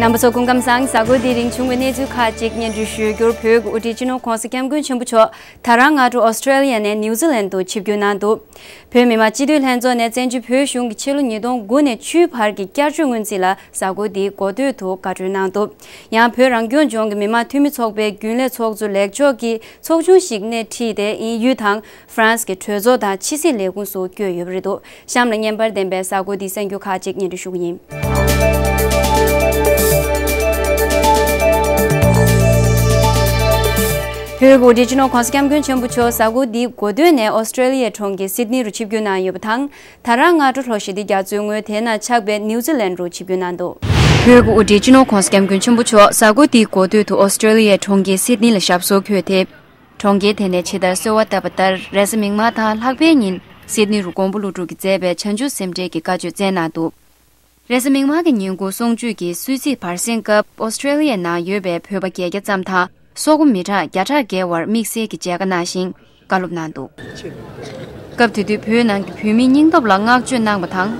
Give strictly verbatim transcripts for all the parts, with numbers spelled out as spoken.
རྣམ་པ་ཚོ་སྐུ་ཁམས་བཟང་། གཟའ་འཁོར་འདིའི་རིང་བྱུང་བའི་གནས་ཚུལ་ཁག་ཅིག་སྙན་སྒྲོན་ཞུ་རྒྱུར། བོད་ཀྱི་དབུ་ཁྲིད་སྤྱི་ནོར་༧གོང་ས་༧སྐྱབས་མགོན་ཆེན་པོ་མཆོག་ད་རང་སྔ་དྲོ་ཨོ་སི་ཀྲེ་ལི་ཡ་ནས་ནིའུ་ཛི་ལན་དུ་ཆིབས་བསྒྱུར་གནང་འདུག་བོད་མི་མང་སྤྱི་འཐུས་ལྷན་ཚོགས་ནས་བཙན་བྱོལ་བོད་གཞུང་གི་ཕྱི་ལོ་ཉིས་སྟོང་དགུ་ནས་བཅུའི་བར་གྱི་བསྐྱར་བཅོས་སྔོན་རྩིས་ལ་གཟའ་འཁོར་འདིའི་འགོ་སྟོད་དུ་བཀའ་འཁྲོལ་གནང་འདུག་ཡང་བོད་རང་སྐྱོང་ལྗོངས་ཀྱི་མི་དམངས་འཐུས་མི་ཚོགས་པའི་རྒྱུན་ལས་ཚོགས་གཙོ་ལེགས་མཆོག་གིས་ཚོགས་ཆུང་ཞིག་སྣེ་ཁྲིད་དེ་དབྱིན་ཡུལ་དང་ཧྥ་རན་སི་གི་གྲོས་ཚོགས་དང་ཕྱི་སྲིད་ལས་ཁུངས་སུ་བསྐྱོད་ཡོད་པ་རེད་འདུག་གཤམ་ལ་བརྙན་པར་ལྡན་པའི་གཟའ་འཁོར་འདིའི་གསར་འགྱུར་ཁག་ཅིག་སྙན་སྒྲོན་ཞུ་གི་ཡིན། བོད་ཀྱི་དབུ་ཁྲིད་སྤྱི་ནོར་༧གོང་ས་༧སྐྱབས་མགོན་ཆེན་པོ་མཆོག་གཟའ་འཁོར་འདིའི་འགོ་སྟོད་ནས་ཨོ་སི་ཀྲེ་ལི་ཡའི་གྲོང་ཁྱེར་སིད་ནི་རུ་ཆིབས་བསྒྱུར་གནང་ཡོད་པ་དང་། ད་རང་སྔ་དྲོ་ལྷོ་ཞི་བདེ་རྒྱ་མཚོའི་ངོས་དེ་ན་ཆགས་པའི་ནིའུ་ཛི་ལན་རུ་ཆིབས་བསྒྱུར་གནང་འདུག་བོད་ཀྱི་དབུ་ཁྲིད་སྤྱི་ནོར་༧གོང་ས་༧སྐྱབས་མགོན་ཆེན་པོ་མཆོག་གཟའ་འཁོར་འདིའི་འགོ་སྟོད་དུ་ཨོ་སི་ཀྲེ་ལི་ཡའི་གྲོང་ཁྱེར་སིད་ནི་ལ་ཞབས་སོར་འཁོད་དེ། གྲོང་ཁྱེར་དེ་ནས་ཇི་ལྟར་གསོལ་བ་བཏབ་པ་ལྟར། རེས་གཟའ་མིག་དམར་དང་ལྷག་པའི་ཉིན་སིད་ནི་རུ་མགོན་པོ་ཀླུ་སྒྲུབ་ཀྱིས་མཛད་པའི་བྱང་ཆུབ་སེམས་འགྲེལ་གྱི་བཀའ་ཆོས་སྩལ་གནང་འདུག་རེས་གཟའ་མིག་དམར་གྱི་ཉིན་གུང་གསུང་ཆོས་ཀྱི་གསོལ་ཚིགས་བར་གསེང་སྐབས། ཨོ་སི་ཀྲེ་ལི་ཡའི་ནང་ཡོད་པའི་བོད་པ་བརྒྱད་བརྒྱ་ཙམ་དང་སོག་པོ་མི་གྲངས་བརྒྱ་ཕྲག་བརྒལ་བར་དམིགས་བསལ་གྱི་མཇལ་ཁ་གནང་ཞིང་། བཀའ་སློབ་གནང་འདུག་སྐབས་དེ་དུས་བོད་ནང་གི་བོད་མིའི་སྙིང་སྟོབས་ལ་བསྔགས་བརྗོད་གནང་བ་དང་།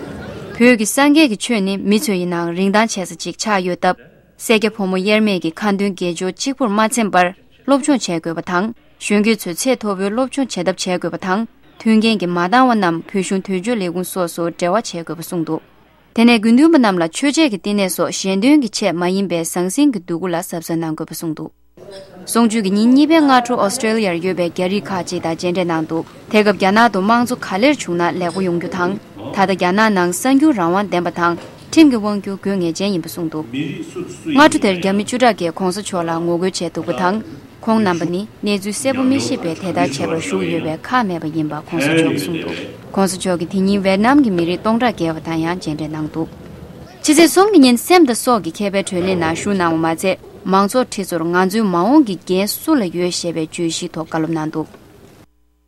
བོད་ཀྱི་སངས་རྒྱས་ཀྱི་ཆོས་ནི་མི་ཚོ་ཡི་ནང་རིན་ཐང་ཆེ་ས་ཅིག་ཆགས་ཡོད་སྟབས། སེར་སྐྱ་ཕོ་མོ་དབྱེར་མེད་ཀྱིས་ཁ་འདོན་དགེ་སྦྱོར་གཅིག་པུར་མ་འཛེམས་པར་སློབ་སྦྱོང་བྱེད་དགོས་པ་དང་། གཞོན་སྐྱེས་ཚོས་ཚད་མཐོ་པོའི་སློབ་སྦྱོང་བྱེད་ཐབས་བྱེད་དགོས་པ་དང་། མཐུན་རྐྱེན་གྱིས་མ་འདང་བ་རྣམས་བོད་གཞུང་དོན་གཅོད་ལས་ཁུངས་སོགས་སུ་འབྲེལ་བ་བྱེད་དགོས་པ་གསུངས་འདུག་དེ་ནས་དགེ་འདུན་པ་རྣམས་ལ་མཆོད་ཆས་ཀྱི་བསྟི་གནས་སོགས་གཞན་དོན་གྱི་ཆེད་མ་ཡིན་པའི་ཟང་ཟིང་གི་འདོད་རྒུ་ལ་གཟབ་གཟབ་གནང་དགོས་པ་གསུངས་འདུག་གསུང་ཆོས་ཀྱི་ཉིན་གཉིས་པའི་སྔ་དྲོ་ཨོ་སི་ཀྲེ་ལི་ཡར་ཡོད་པའི་རྒྱ་རིགས་ཁག་ཅིག་དང་མཇལ་འཕྲད་གནང་འདུག་དེ་སྐབས་རྒྱ་ནག་ཏུ་དམངས་གཙོ་ག་ལེར་བྱུང་ན་ལེགས་པོ་ཡོང་རྒྱུ་དང་། ད་ལྟ་རྒྱ་ནག་ནང་གསར་འགྱུར་རང་དབང་ལྡན་པ་དང་ཁྲིམས་ཀྱི་དབང་སྒྱུར་དགོས་ངེས་ཅན་ཡིན་པ་གསུངས་འདུག་སྔ་དྲོ་དེར་རྒྱ་མི་བཅུ་ཕྲག་གིས་གོང་ས་མཆོག་ལ་ངོ་རྒོལ་བྱས་འདུག་པ་དང་། ཁོང་རྣམ་པ་ནི་གནས་ཚུལ་གསལ་པོ་མི་ཤེས་པས་དེ་ལྟར་བྱས་པར་ཞུགས་ཡོད་པས་ཁག་མེད་པ་ཡིན་པ་གོང་ས་མཆོག་གིས་གསུངས་འདུག་གོང་ས་མཆོག་གིས་དེ་ཉིན་ཝེ་ཏི་ནམ་གྱི་མི་རིགས་སྟོང་ཕྲག་བརྒལ་བ་དང་ཡང་མཇལ་འཕྲད་གནང་འདུག་ཕྱི་ཚེས་གསུམ་གྱི་ཉིན་སེམས་དང་སྲོག་གི་ཁེ་ཕན་གྲོས་གླེང་ནང་ཞུགས་གནང་བ་མ་ཚད། མང་ཚོགས་ཁྲི་ཚོར་ང་ཚོའི་མ་འོངས་ཀྱི་འགན་སུ་ལ་ཡོད་ཞེས་པའི་བརྗོད་གཞིའི་ཐོག་བཀའ་སློབ་གནང་འདུག་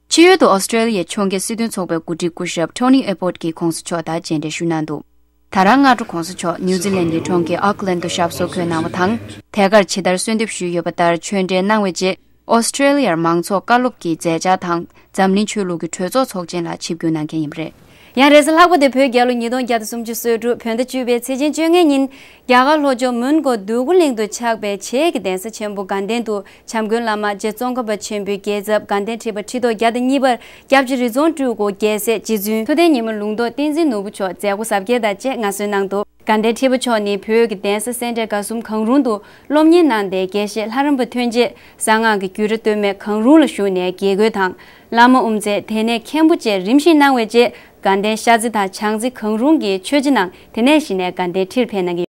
ཕྱི་ཡུལ་དུ་ཨོ་སི་ཀྲེ་ལི་ཡའི་ཕྱོགས་འགལ་སྲིད་དོན་ཚོགས་པའི་འགོ་ཁྲིད་སྐུ་ཞབས་ཊོ་ནི་ཨེ་པོར་ཊ་གྱིས་གོང་ས་མཆོག་དང་མཇལ་འཕྲད་ཞུས་གནང་འདུག་ད་རང་སྔ་དྲོ་གོང་ས་མཆོག་ནིའུ་ཛི་ལན་གྱི་གྲོང་ཁྱེར་ཨོ་ཀི་ལན་དུ་ཞབས་སོར་འཁོད་གནང་བ་དང་། ཐད་ཀར་ཇི་ལྟར་གསོལ་འདེབས་ཞུས་ཡོད་པ་ལྟར་ཆོས་འབྲེལ་གནང་བའི་རྗེས། ཨོ་སི་ཀྲེ་ལི་ཡར་མང་ཚོགས་བཀའ་སློབ་ཀྱི་མཛད་འཆར་དང་། འཛམ་གླིང་ཆོས་ལུགས་ཀྱི་གྲོས་ཚོགས་ཚོགས་ཆེན་ལ་ཆིབས་བསྒྱུར་གནང་མཁན་ཡིན་པ་རེད། ཡང་རེས་གཟའ་ལྷག་པ་སྟེ་བོད་རྒྱལ་ལོ་ཉིས་སྟོང་བརྒྱ་དང་སུམ་ཅུ་སོ་དྲུག་བོད་ཟླ་བཅུ་པའི་ཚེས་ཆེན་བཅོ་ལྔའི་ཉིན། རྒྱ་གར་ལྷོ་ཕྱོགས་མོན་གྷོ་འདོད་རྒུ་གླིང་དུ་ཆགས་པའི་བྱེས་ཀྱི་གདན་ས་ཆེན་པོ་དགའ་ལྡན་དུ། བྱམས་མགོན་བླ་མ་རྗེ་ཙོང་ཁ་པ་ཆེན་པོའི་རྒྱལ་ཚབ་དགའ་ལྡན་ཁྲི་པ་ཁྲི་ཐོག་བརྒྱ་དང་གཉིས་པར་སྐྱབས་རྗེ་རི་རྫོང་སྤྲུལ་སྐུ་རྒྱལ་སྲས་རྗེ་བཙུན་ཐུབ་བསྟན་ཉི་མ་ལུང་རྟོགས་བསྟན་འཛིན་ནོར་བུ་མཆོག་མཛད་སྒོ་གཟབ་རྒྱས་དང་བཅས་མངའ་གསོལ་གནང་འདུག་དགའ་ལྡན་ཁྲི་པ་མཆོག་ནི་བོད་ཀྱི་གདན་ས་སེ་འབྲས་དགའ་གསུམ་གང་རུང་དུ་སློབ་གཉེར་གནང་སྟེ། དགེ་བཤེས་ལྷ་རམས་པ་ཐོན་རྗེས་གསང་སྔགས་ཀྱི་བརྒྱུད་རིམ་སྟོད་སྨད་གང་རུང་ལ་ཞུགས་ནས་དགེ་བསྐོས་དང་། བླ་མ་དབུ་མཛད། དེ་ནས་མཁན་པོ་བཅས་རིམ་བཞིན་གནང་བའི་རྗེས། དགའ་ལྡན་ཤ་རྩི་དང་བྱང་རྩི་གང་རུང་གི་མཆོད་མཇལ་གནང་། དེ་ནས་གཞི་ནས་དགའ་ལྡན་ཁྲིར་ཕེབས་གནང་གི།